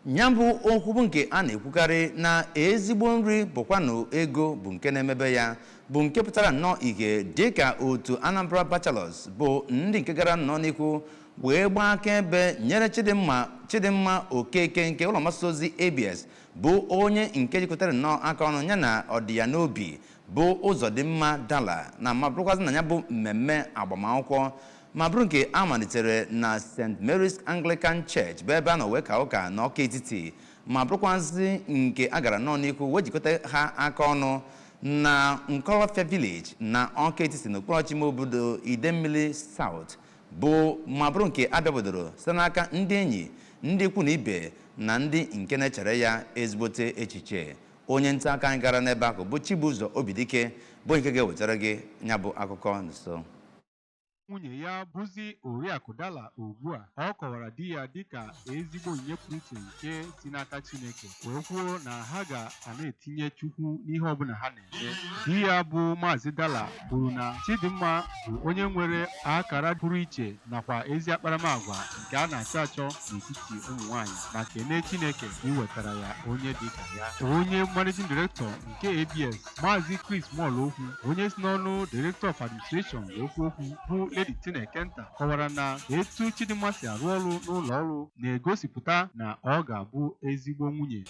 Ya bụ okwu bụ nke a na-ekwukarị na ezigbo nri bụkwanụ ego bụ nke na-emebe ya, bụ nke pụtara nnọọ ihe dịka otu Anambra Bachelors bụ ndị nke gara nnọọ n'ihu wee gbaa akaebe nyere Chidimma Okeke nke ụlọ mgbasa ozi ABS, bụ onye nke jikọtara nnọọ aka ọnụ ya na ọdịya n'obi bụ Ụzọdịmma Dala na ma bụrụkwazị na ya bụ mmemme agbamakwụkwọ ma bụrụ nke a malitere na St. Mary's Anglican Church, bụ ebe a nọ wee ka ụka n'Ọka Etiti, ma bụrụkwazị nke a gara nnọọ n'ihu wee jikọta ha aka ọnụ na Nkọlọfịa Village na Ọka Etiti, n'okpuru ọchịchị ime obodo Idemmili South, bụ ma bụrụ nke abịabodoro site n'aka ndị enyi, ndị ikwu na ibe na ndị nke na-echere ya ezigbote echiche. Onye nta aka anyị gara n'ebe ahụ bụ Chibụzọ Obidike, bụ nke ga-ewetara gị ya bụ akụkọ nso. Nwunye ya bụzi Oriakụ Dala ugbu a. Ọ kọwara di ya dịka ezigbo onyinye pụrụ iche nke si n'aka Chineke, wee kwuo na ha ga na-etinye Chukwu n'ihe ọbụla ha na-eme. Di ya bụ Maazị Dala kwuru na Chidimma bụ onye nwere akara pụrụ iche nakwa ezi akparamagwa nke a na-achọ achọ n'etiti ụmụ nwanyị, ma kelee Chineke iwetara ya onye dị ka ya. Onye Managing Director nke ABS, Maazị Chris Molokwu, onye si n'ọnụ Director of Administration wee kwuo okwu, bụ Lady Tinekenta, kọwara na etu Chidimma si arụ ọrụ n'ụlọ ọrụ na-egosipụta na ọ ga-abụ ezigbo nwunye.